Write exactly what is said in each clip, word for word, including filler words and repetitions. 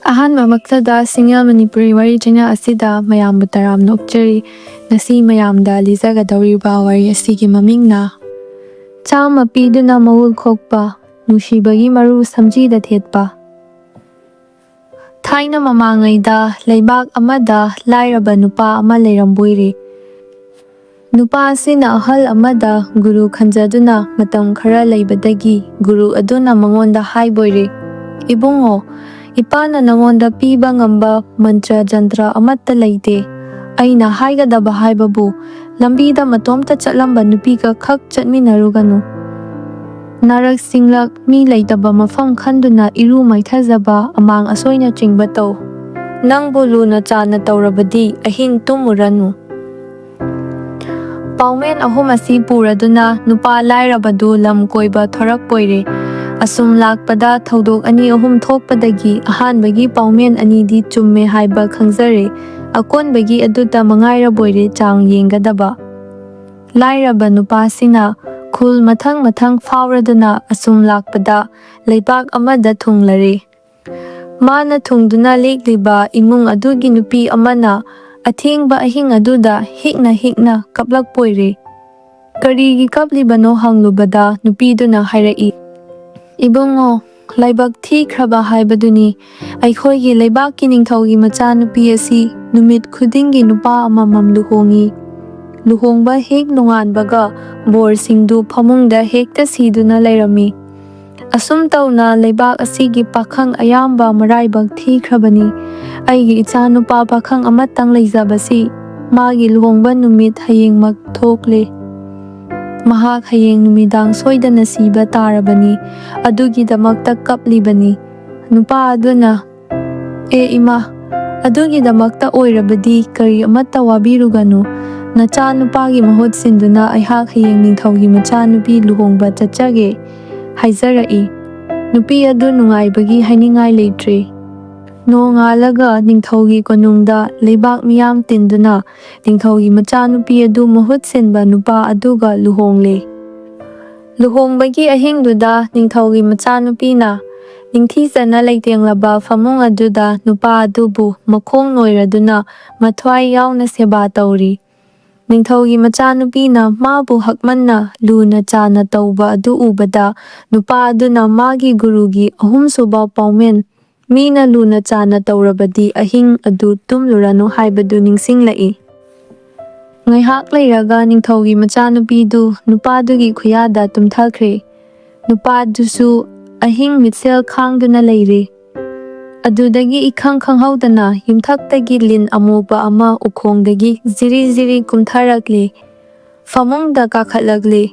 ꯑꯍꯥꯟꯕꯃꯛꯇꯗ ꯁꯤꯡꯌꯥ ꯃꯅꯤꯄꯨꯔꯤ ꯋꯥꯔꯤ ꯆꯦꯅꯦꯜ ꯑꯁꯤꯗ ꯃꯌꯥꯝꯕꯨ ꯇꯔꯥꯝꯅ ꯑꯣꯛꯆꯔꯤ꯫ ꯉꯁꯤ ꯃꯌꯥꯝꯗ ꯂꯤꯖꯒꯗꯧꯔꯤꯕ ꯋꯥꯔꯤ ꯑꯁꯤꯒꯤ ꯃꯃꯤꯡꯅ ꯆꯥꯝꯃ ꯄꯤꯗꯨꯅ ꯃꯍꯨꯜ ꯈꯣꯛꯄ, ꯅꯨꯡꯁꯤꯕꯒꯤ ꯃꯔꯨ ꯁꯝꯖꯤꯗ ꯊꯦꯠꯄ꯫ ꯊꯥꯏꯅ ꯃꯃꯥꯡꯉꯩꯗ ꯂꯩꯕꯥꯛ ꯑꯃꯗ ꯂꯥꯏꯔꯕ ꯅꯨꯄꯥ ꯑꯃ ꯂꯩꯔꯝꯕꯣꯏꯔꯦ꯫ ꯅꯨꯄꯥ ꯑꯁꯤꯅ ꯑꯍꯜ ꯑꯃꯗ ꯒꯨꯔꯨ ꯈꯟꯖꯗꯨꯅ ꯃꯇꯝ ꯈꯔ ꯂꯩꯕꯗꯒꯤ ꯒꯨꯔꯨ ꯑꯗꯨꯅ ꯃꯉꯣꯟꯗ ꯍꯥꯏꯕꯣꯏꯔꯦ, "ꯏꯕꯨꯡꯉꯣ, ꯏꯄꯥꯅ ꯅꯉꯣꯟꯗ ꯄꯤꯕ ꯉꯝꯕ ꯃꯟꯇ꯭ꯔ ꯖꯟꯇ꯭ꯔ ꯑꯃꯠꯇ ꯂꯩꯇꯦ꯫ ꯑꯩꯅ ꯍꯥꯏꯒꯗꯕ ꯍꯥꯏꯕꯕꯨ, ꯂꯝꯕꯤꯗ ꯃꯇꯣꯝꯇ ꯆꯠꯂꯝꯕ ꯅꯨꯄꯤꯒ ꯈꯛ ꯆꯠꯃꯤꯟꯅꯔꯨꯒꯅꯨ꯫ ꯅꯥꯔꯛ ꯁꯤꯡꯂꯛ, ꯃꯤ ꯂꯩꯇꯕ ꯃꯐꯝ ꯈꯟꯗꯨꯅ ꯏꯔꯨ ꯃꯥꯏꯊꯖꯕ, ꯑꯃꯥꯡ ꯑꯁꯣꯏꯅꯆꯤꯡꯕ ꯇꯧ꯫ ꯅꯪꯕꯨ ꯂꯨꯅ ꯆꯥꯟꯅ ꯇꯧꯔꯕꯗꯤ ꯑꯍꯤꯡ ꯇꯨꯝꯃꯨꯔꯅꯨ"꯫ ꯄꯥꯎꯃꯦꯟ ꯑꯍꯨꯝ ꯑꯁꯤ ꯄꯨꯔꯗꯨꯅ ꯅꯨꯄꯥ ꯂꯥꯏꯔꯕꯗꯨ ꯂꯝ ꯀꯣꯏꯕ ꯊꯣꯔꯛꯄꯣꯏꯔꯦ꯫ ꯑꯁꯨꯝ ꯂꯥꯛꯄꯗ ꯊꯧꯗꯣꯛ ꯑꯅꯤ ꯑꯍꯨꯝ ꯊꯣꯛꯄꯗꯒꯤ ꯑꯍꯥꯟꯕꯒꯤ ꯄꯥꯎꯃꯦꯟ ꯑꯅꯤꯗꯤ ꯆꯨꯝꯃꯦ ꯍꯥꯏꯕ ꯈꯪꯖꯔꯦ꯫ ꯑꯀꯣꯟꯕꯒꯤ ꯑꯗꯨꯇ ꯃꯉꯥꯏꯔꯕꯣꯏꯔꯦ ꯆꯥꯡ ꯌꯦꯡꯒꯗꯕ꯫ ꯂꯥꯏꯔꯕ ꯅꯨꯄꯥꯁꯤꯅ ꯈꯨꯜ ꯃꯊꯪ ꯃꯊꯪ ꯐꯥꯎꯔꯗꯨꯅ ꯑꯁꯨꯝ ꯂꯥꯛꯄꯗ ꯂꯩꯕꯥꯛ ꯑꯃꯗ ꯊꯨꯡꯂꯔꯦ꯫ ꯃꯥꯅ ꯊꯨꯡꯗꯨꯅ ꯂꯦꯛꯂꯤꯕ ꯏꯃꯨꯡ ꯑꯗꯨꯒꯤ ꯅꯨꯄꯤ ꯑꯃꯅ ꯑꯊꯦꯡꯕ ꯑꯍꯤꯡ ꯑꯗꯨꯗ ꯍꯤꯛꯅ ꯍꯤꯛꯅ ꯀꯞꯂꯛꯄꯣꯏꯔꯦ꯫ ꯀꯔꯤꯒꯤ ꯀꯞꯂꯤꯕꯅꯣ ꯍꯪꯂꯨꯕꯗ ꯅꯨꯄꯤꯗꯨꯅ ꯍꯥꯏꯔꯛꯏ, "ꯏꯕꯨꯡꯉꯣ, ꯂꯥꯏꯕꯛ ꯊꯤꯈ꯭ꯔꯕ ꯍꯥꯏꯕꯗꯨꯅꯤ꯫ ꯑꯩꯈꯣꯏꯒꯤ ꯂꯩꯕꯥꯛꯀꯤ ꯅꯤꯡꯊꯧꯒꯤ ꯃꯆꯥꯅꯨꯄꯤ ꯑꯁꯤ ꯅꯨꯃꯤꯠ ꯈꯨꯗꯤꯡꯒꯤ ꯅꯨꯄꯥ ꯑꯃꯃꯝ ꯂꯨꯍꯣꯡꯉꯤ꯫ ꯂꯨꯍꯣꯡꯕ ꯍꯦꯛ ꯅꯣꯡꯉꯥꯟꯕꯒ ꯕꯣꯔꯁꯤꯡꯗꯨ ꯐꯃꯨꯡꯗ ꯍꯦꯛꯇ ꯁꯤꯗꯨꯅ ꯂꯩꯔꯝꯃꯤ꯫ ꯑꯁꯨꯝ ꯇꯧꯅ ꯂꯩꯕꯥꯛ ꯑꯁꯤꯒꯤ ꯄꯥꯈꯪ ꯑꯌꯥꯝꯕ ꯃꯔꯥꯏꯕꯛ ꯊꯤꯈ꯭ꯔꯕꯅꯤ꯫ ꯑꯩꯒꯤ ꯏꯆꯥꯅꯨꯄꯥ ꯄꯥꯈꯪ ꯑꯃꯇꯪ ꯂꯩꯖꯕꯁꯤ ꯃꯥꯒꯤ ꯂꯨꯍꯣꯡꯕ ꯅꯨꯃꯤꯠ ꯍꯌꯦꯡꯃꯛ ꯊꯣꯛꯂꯦ꯫ ꯃꯍꯥꯛ ꯍꯌꯦꯡ ꯅꯨꯃꯤꯗꯥꯡ ꯁꯣꯏꯗꯅ ꯁꯤꯕ ꯇꯥꯔꯕꯅꯤ꯫ ꯑꯗꯨꯒꯤꯗꯃꯛꯇ ꯀꯞꯂꯤꯕꯅꯤ"꯫ ꯅꯨꯄꯥ ꯑꯗꯨꯅ, "ꯑꯦ ꯏꯃꯥ, ꯑꯗꯨꯒꯤꯗꯃꯛꯇ ꯑꯣꯏꯔꯕꯗꯤ ꯀꯔꯤ ꯑꯃꯠꯇ ꯋꯥꯕꯤꯔꯨꯒꯅꯨ꯫ ꯅꯆꯥ ꯅꯨꯄꯥꯒꯤ ꯃꯍꯨꯠ ꯁꯤꯟꯗꯨꯅ ꯑꯩꯍꯥꯛ ꯍꯌꯦꯡ ꯅꯤꯡꯊꯧꯒꯤ ꯃꯆꯥꯅꯨꯄꯤ ꯂꯨꯍꯣꯡꯕ ꯆꯠꯆꯒꯦ" ꯍꯥꯏꯖꯔꯛꯏ꯫ ꯅꯨꯄꯤ ꯑꯗꯨ ꯅꯨꯡꯉꯥꯏꯕꯒꯤ ꯍꯥꯏꯅꯤꯡꯉꯥꯏ ꯂꯩꯇ꯭ꯔꯦ꯫ ꯅꯣꯡꯉꯥꯜꯂꯒ ꯅꯤꯡꯊꯧꯒꯤ ꯀꯣꯅꯨꯡꯗ ꯂꯩꯕꯥꯛ ꯃꯤꯌꯥꯝ ꯇꯤꯟꯗꯨꯅ ꯅꯤꯡꯊꯧꯒꯤ ꯃꯆꯥꯅꯨꯄꯤ ꯑꯗꯨ ꯃꯍꯨꯠ ꯁꯤꯟꯕ ꯅꯨꯄꯥ ꯑꯗꯨꯒ ꯂꯨꯍꯣꯡꯂꯦ꯫ ꯂꯨꯍꯣꯡꯕꯒꯤ ꯑꯍꯤꯡꯗꯨꯗ ꯅꯤꯡꯊꯧꯒꯤ ꯃꯆꯥꯅꯨꯄꯤꯅ ꯅꯤꯡꯊꯤꯖꯅ ꯂꯩꯇꯦꯡꯂꯕ ꯐꯃꯨꯡ ꯑꯗꯨꯗ ꯅꯨꯄꯥ ꯑꯗꯨꯕꯨ ꯃꯈꯣꯡ ꯅꯣꯏꯔꯗꯨꯅ ꯃꯊ꯭ꯋꯥꯏ ꯌꯥꯎꯅ ꯁꯦꯕꯥ ꯇꯧꯔꯤ꯫ ꯅꯤꯡꯊꯧꯒꯤ ꯃꯆꯥꯅꯨꯄꯤꯅ ꯃꯥꯕꯨ ꯍꯛꯃꯟꯅ ꯂꯨꯅ ꯆꯥꯅ ꯇꯧꯕ ꯑꯗꯨ ꯎꯕꯗ, ꯅꯨꯄꯥ ꯑꯗꯨꯅ ꯃꯥꯒꯤ ꯒꯨꯔꯨꯒꯤ ꯑꯍꯨꯝꯁꯨꯕ ꯄꯥꯎꯃꯦꯟ, "ꯃꯤꯅ ꯂꯨꯅ ꯆꯥꯅ ꯇꯧꯔꯕꯗꯤ ꯑꯍꯤꯡ ꯑꯗꯨ ꯇꯨꯝꯂꯨꯔꯅꯨ" ꯍꯥꯏꯕꯗꯨ ꯅꯤꯡꯁꯤꯡꯂꯛꯏ꯫ ꯉꯥꯏꯍꯥꯛ ꯂꯩꯔꯒ ꯅꯤꯡꯊꯧꯒꯤ ꯃꯆꯥꯅꯨꯄꯤꯗꯨ ꯅꯨꯄꯥꯗꯨꯒꯤ ꯈꯨꯌꯥꯗ ꯇꯨꯝꯊꯈ꯭ꯔꯦ꯫ ꯅꯨꯄꯥꯗꯨꯁꯨ ꯑꯍꯤꯡ ꯃꯤꯠꯁꯦꯜ ꯈꯥꯡꯗꯨꯅ ꯂꯩꯔꯦ꯫ ꯑꯗꯨꯗꯒꯤ ꯏꯈꯪ ꯈꯪꯍꯧꯗꯅ ꯌꯨꯝꯊꯛꯇꯒꯤ ꯂꯤꯟ ꯑꯃꯨꯕ ꯑꯃ ꯎꯈꯣꯡꯗꯒꯤ ꯖꯤꯔꯤ ꯖꯤꯔꯤ ꯀꯨꯝꯊꯔꯛꯂꯦ꯫ ꯐꯃꯨꯡꯗ ꯀꯥꯈꯠꯂꯛꯂꯦ꯫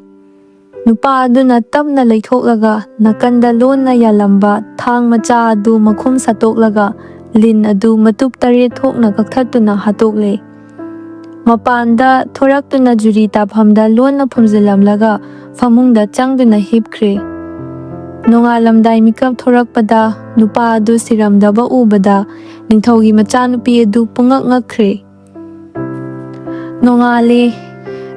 ꯅꯨꯄꯥ ꯑꯗꯨꯅ ꯇꯞꯅ ꯂꯩꯊꯣꯛꯂꯒ ꯅꯥꯀꯟꯗ ꯂꯣꯟꯅ ꯌꯥꯜꯂꯝꯕ ꯊꯥꯡ ꯃꯆꯥ ꯑꯗꯨ ꯃꯈꯨꯝ ꯁꯠꯇꯣꯛꯂꯒ ꯂꯤꯟ ꯑꯗꯨ ꯃꯇꯨꯞ ꯇꯔꯦꯠ ꯊꯣꯛꯅ ꯀꯛꯊꯠꯇꯨꯅ ꯍꯥꯠꯇꯣꯛꯂꯦ꯫ ꯃꯄꯥꯟꯗ ꯊꯣꯔꯛꯇꯨꯅ ꯖꯨꯔꯤ ꯇꯥꯐꯝꯗ ꯂꯣꯟꯅ ꯐꯨꯝꯖꯤꯜꯂꯝꯂꯒ ꯐꯃꯨꯡꯗ ꯆꯪꯗꯨꯅ ꯍꯤꯞꯈ꯭ꯔꯦ꯫ ꯅꯣꯡꯉꯥꯜꯂꯝꯗꯥꯏ ꯃꯤꯀꯞ ꯊꯣꯔꯛꯄꯗ ꯅꯨꯄꯥ ꯑꯗꯨ ꯁꯤꯔꯝꯗꯕ ꯎꯕꯗ ꯅꯤꯡꯊꯧꯒꯤ ꯃꯆꯥꯅꯨꯄꯤ ꯑꯗꯨ ꯄꯨꯡꯉꯛ ꯉꯛꯈ꯭ꯔꯦ꯫ ꯅꯣꯡꯉꯥꯜꯂꯦ꯫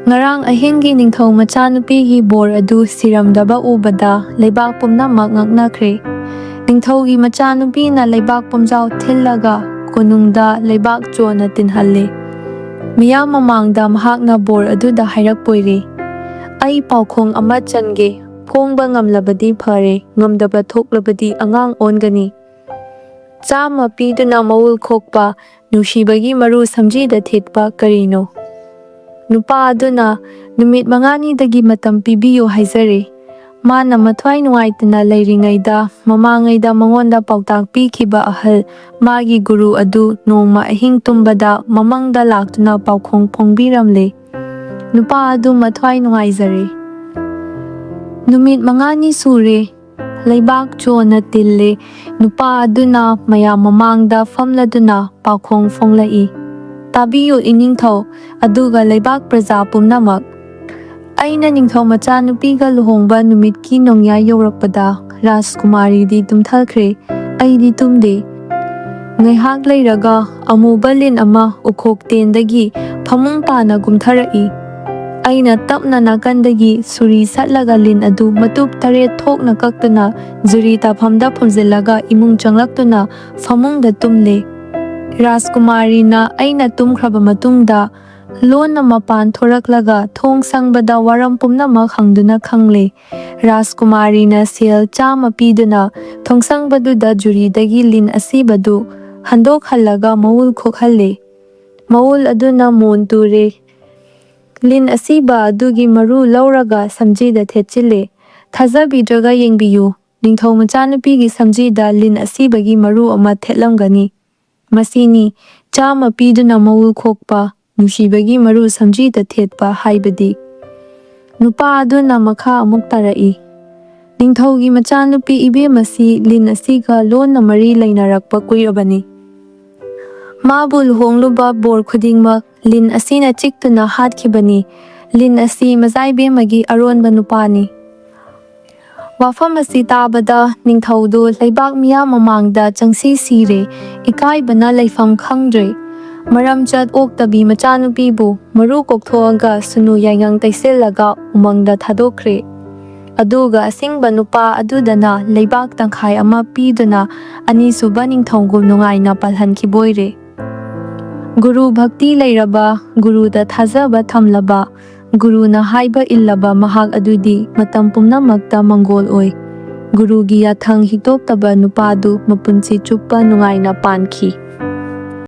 ꯉꯔꯥꯡ ꯑꯍꯤꯡꯒꯤ ꯅꯤꯡꯊꯧ ꯃꯆꯥꯅꯨꯄꯤꯒꯤ ꯕꯣꯔ ꯑꯗꯨ ꯁꯤꯔꯝꯗꯕ ꯎꯕꯗ ꯂꯩꯕꯥꯛ ꯄꯨꯝꯅꯃꯛ ꯉꯛꯅꯈ꯭ꯔꯦ꯫ ꯅꯤꯡꯊꯧꯒꯤ ꯃꯆꯥꯅꯨꯄꯤꯅ ꯂꯩꯕꯥꯛ ꯄꯨꯝꯖꯥꯎ ꯊꯤꯜꯂꯒ ꯀꯣꯅꯨꯡꯗ ꯂꯩꯕꯥꯛ ꯆꯣꯟꯅ ꯇꯤꯟꯍꯜꯂꯦ꯫ ꯃꯤꯌꯥꯝ ꯃꯃꯥꯡꯗ ꯃꯍꯥꯛꯅ ꯕꯣꯔ ꯑꯗꯨꯗ ꯍꯥꯏꯔꯛꯄꯣꯏꯔꯦ, "ꯑꯩ ꯄꯥꯎꯈꯣꯡ ꯑꯃ ꯆꯟꯒꯦ, ꯐꯣꯡꯕ ꯉꯝꯂꯕꯗꯤ ꯐꯔꯦ, ꯉꯝꯗꯕ ꯊꯣꯛꯂꯕꯗꯤ ꯑꯉꯥꯡ ꯑꯣꯟꯒꯅꯤ"꯫ ꯆꯥꯝꯃ ꯄꯤꯗꯨꯅ ꯃꯎꯜ ꯈꯣꯛꯄ, ꯅꯨꯡꯁꯤꯕꯒꯤ ꯃꯔꯨ ꯁꯝꯖꯤꯗ ꯊꯦꯠꯄ ꯀꯔꯤꯅꯣ? ꯅꯨꯄꯥ ꯑꯗꯨꯅ, "ꯅꯨꯃꯤꯠ ꯃꯉꯥꯅꯤꯗꯒꯤ ꯃꯇꯝ ꯄꯤꯕꯤꯌꯨ ꯍꯥꯏꯖꯔꯦ"꯫ ꯃꯥꯅ ꯃꯊ꯭ꯋꯥꯏ ꯅꯨꯡꯉꯥꯏꯇꯅ ꯂꯩꯔꯤꯉꯩꯗ ꯃꯃꯥꯡꯉꯩꯗ ꯃꯉꯣꯟꯗ ꯄꯥꯎꯇꯥꯛ ꯄꯤꯈꯤꯕ ꯑꯍꯜ, ꯃꯥꯒꯤ ꯒꯨꯔꯨ ꯑꯗꯨ ꯅꯣꯡꯃ ꯑꯍꯤꯡ ꯇꯨꯝꯕꯗ ꯃꯃꯪꯗ ꯂꯥꯛꯇꯨꯅ ꯄꯥꯎꯈꯣꯡ ꯐꯣꯡꯕꯤꯔꯝꯂꯦ꯫ ꯅꯨꯄꯥ ꯑꯗꯨ ꯃꯊ꯭ꯋꯥꯏ ꯅꯨꯡꯉꯥꯏꯖꯔꯦ꯫ ꯅꯨꯃꯤꯠ ꯃꯉꯥꯅꯤ ꯁꯨꯔꯦ꯫ ꯂꯩꯕꯥꯛ ꯆꯣꯟꯅ ꯇꯤꯜꯂꯦ꯫ ꯅꯨꯄꯥ ꯑꯗꯨꯅ ꯃꯌꯥꯝ ꯃꯃꯥꯡꯗ ꯐꯝꯂꯗꯨꯅ ꯄꯥꯎꯈꯣꯡ ꯐꯣꯡꯂꯛꯏ, "ꯇꯥꯕꯤꯌꯨ ꯏꯅꯤꯡꯊꯧ, ꯑꯗꯨꯒ ꯂꯩꯕꯥꯛ ꯄ꯭ꯔꯖꯥ ꯄꯨꯝꯅꯃꯛ꯫ ꯑꯩꯅ ꯅꯤꯡꯊꯧ ꯃꯆꯥꯅꯨꯄꯤꯒ ꯂꯨꯍꯣꯡꯕ ꯅꯨꯃꯤꯠꯀꯤ ꯅꯣꯡꯌꯥꯏ ꯌꯧꯔꯛꯄꯗ ꯔꯥꯖꯀꯨꯃꯥꯔꯤꯗꯤ ꯇꯨꯝꯊꯈ꯭ꯔꯦ꯫ ꯑꯩꯗꯤ ꯇꯨꯝꯗꯦ"꯫ ꯉꯥꯏꯍꯥꯛ ꯂꯩꯔꯒ ꯑꯃꯨꯕ ꯂꯤꯟ ꯑꯃ ꯎꯈꯣꯛꯇꯦꯟꯗꯒꯤ ꯐꯃꯨꯡ ꯇꯥꯅ ꯀꯨꯝꯊꯔꯛꯏ꯫ ꯑꯩꯅ ꯇꯞꯅ ꯅꯥꯀꯟꯗꯒꯤ ꯁꯨꯔꯤ ꯁꯠꯂꯒ ꯂꯤꯟ ꯑꯗꯨ ꯃꯇꯨꯞ ꯇꯔꯦꯠ ꯊꯣꯛꯅ ꯀꯛꯇꯨꯅ ꯖꯨꯔꯤ ꯇꯥꯐꯝꯗ ꯐꯨꯝꯖꯤꯜꯂꯒ ꯏꯃꯨꯡ ꯆꯪꯂꯛꯇꯨꯅ ꯐꯃꯨꯡꯗ ꯇꯨꯝꯂꯦ꯫ ꯔꯥꯖꯀꯨꯃꯥꯔꯤꯅ ꯑꯩꯅ ꯇꯨꯝꯈ꯭ꯔꯕ ꯃꯇꯨꯡꯗ ꯂꯣꯟꯅ ꯃꯄꯥꯟ ꯊꯣꯔꯛꯂꯒ ꯊꯣꯡ ꯁꯪꯕꯗ ꯋꯥꯔꯝ ꯄꯨꯝꯅꯃꯛ ꯍꯪꯗꯨꯅ ꯈꯪꯂꯦ꯫ ꯔꯥꯖꯀꯨꯃꯥꯔꯤꯅ ꯁꯦꯜ ꯆꯥꯝꯃ ꯄꯤꯗꯨꯅ ꯊꯣꯡꯁꯪꯕꯗꯨꯗ ꯖꯨꯔꯤꯗꯒꯤ ꯂꯤꯟ ꯑꯁꯤꯕꯗꯨ ꯍꯟꯗꯣꯛꯍꯜꯂꯒ ꯃꯎꯜ ꯈꯣꯛꯍꯜꯂꯦ꯫ ꯃꯎꯜ ꯑꯗꯨꯅ ꯃꯣꯟ ꯇꯨꯔꯦ꯫ ꯂꯤꯟ ꯑꯁꯤꯕ ꯑꯗꯨꯒꯤ ꯃꯔꯨ ꯂꯧꯔꯒ ꯁꯝꯖꯤꯗ ꯊꯦꯠꯆꯤꯜꯂꯦ꯫ ꯊꯥꯖꯕꯤꯗ꯭ꯔꯒ ꯌꯦꯡꯕꯤꯌꯨ꯫ ꯅꯤꯡꯊꯧ ꯃꯆꯥꯅꯨꯄꯤꯒꯤ ꯁꯝꯖꯤꯗ ꯂꯤꯟ ꯑꯁꯤꯕꯒꯤ ꯃꯔꯨ ꯑꯃ ꯊꯦꯠꯂꯝꯒꯅꯤ꯫ ꯃꯁꯤꯅꯤ ꯆꯥꯝꯃ ꯄꯤꯗꯨꯅ ꯃꯎꯜ ꯈꯣꯛꯄ, ꯅꯨꯡꯁꯤꯕꯒꯤ ꯃꯔꯨ ꯁꯝꯖꯤꯗ ꯊꯦꯠꯄ ꯍꯥꯏꯕꯗꯤ꯫ ꯅꯨꯄꯥ ꯑꯗꯨꯅ ꯃꯈꯥ ꯑꯃꯨꯛ ꯇꯥꯔꯛꯏ, "ꯅꯤꯡꯊꯧꯒꯤ ꯃꯆꯥꯅꯨꯄꯤ ꯏꯕꯦꯝ ꯑꯁꯤ ꯂꯤꯟ ꯑꯁꯤꯒ ꯂꯣꯟꯅ ꯃꯔꯤ ꯂꯩꯅꯔꯛꯄ ꯀꯨꯏꯔꯕꯅꯤ꯫ ꯃꯥꯕꯨ ꯂꯨꯍꯣꯡꯂꯨꯕ ꯕꯣꯔ ꯈꯨꯗꯤꯡꯃꯛ ꯂꯤꯟ ꯑꯁꯤꯅ ꯆꯤꯛꯇꯨꯅ ꯍꯥꯠꯈꯤꯕꯅꯤ꯫ ꯂꯤꯟ ꯑꯁꯤ ꯃꯆꯥꯏꯕꯦꯝꯃꯒꯤ ꯑꯔꯣꯟꯕ ꯅꯨꯄꯥꯅꯤ"꯫ ꯋꯥꯐꯝ ꯑꯁꯤ ꯇꯥꯕꯗ ꯅꯤꯡꯊꯧꯗꯨ ꯂꯩꯕꯥꯛ ꯃꯤꯌꯥꯝ ꯃꯃꯥꯡꯗ ꯆꯪꯁꯤ ꯁꯤꯔꯦ꯫ ꯏꯀꯥꯏꯕꯅ ꯂꯩꯐꯝ ꯈꯪꯗ꯭ꯔꯦ꯫ ꯃꯔꯝꯆꯠ ꯑꯣꯛꯇꯕꯤ ꯃꯆꯥꯅꯨꯄꯤꯕꯨ ꯃꯔꯨ ꯀꯣꯛꯊꯣꯛꯑꯒ ꯁꯨꯅꯨ ꯌꯥꯏꯉꯪ ꯇꯩꯁꯤꯜꯂꯒ ꯎꯃꯪꯗ ꯊꯥꯗꯣꯛꯈ꯭ꯔꯦ꯫ ꯑꯗꯨꯒ ꯑꯁꯤꯡꯕ ꯅꯨꯄꯥ ꯑꯗꯨꯗꯅ ꯂꯩꯕꯥꯛ ꯇꯪꯈꯥꯏ ꯑꯃ ꯄꯤꯗꯨꯅ ꯑꯅꯤꯁꯨꯕ ꯅꯤꯡꯊꯧꯕꯨ ꯅꯨꯡꯉꯥꯏꯅ ꯄꯥꯜꯍꯟꯈꯤꯕ ꯑꯣꯏꯔꯦ꯫ ꯒꯨꯔꯨ ꯚꯛꯇꯤ ꯂꯩꯔꯕ, ꯒꯨꯔꯨꯗ ꯊꯥꯖꯕ ꯊꯝꯂꯕ, ꯒꯨꯔꯨꯅ ꯍꯥꯏꯕ ꯏꯜꯂꯕ ꯃꯍꯥꯛ ꯑꯗꯨꯗꯤ ꯃꯇꯝ ꯄꯨꯝꯅꯃꯛꯇ ꯃꯪꯒꯣꯜ ꯑꯣꯏ꯫ ꯒꯨꯔꯨꯒꯤ ꯌꯥꯊꯪ ꯍꯤꯛꯇꯣꯛꯇꯕ ꯅꯨꯄꯥꯗꯨ ꯃꯄꯨꯟꯁꯤ ꯆꯨꯞꯄ ꯅꯨꯡꯉꯥꯏꯅ ꯄꯥꯟꯈꯤ꯫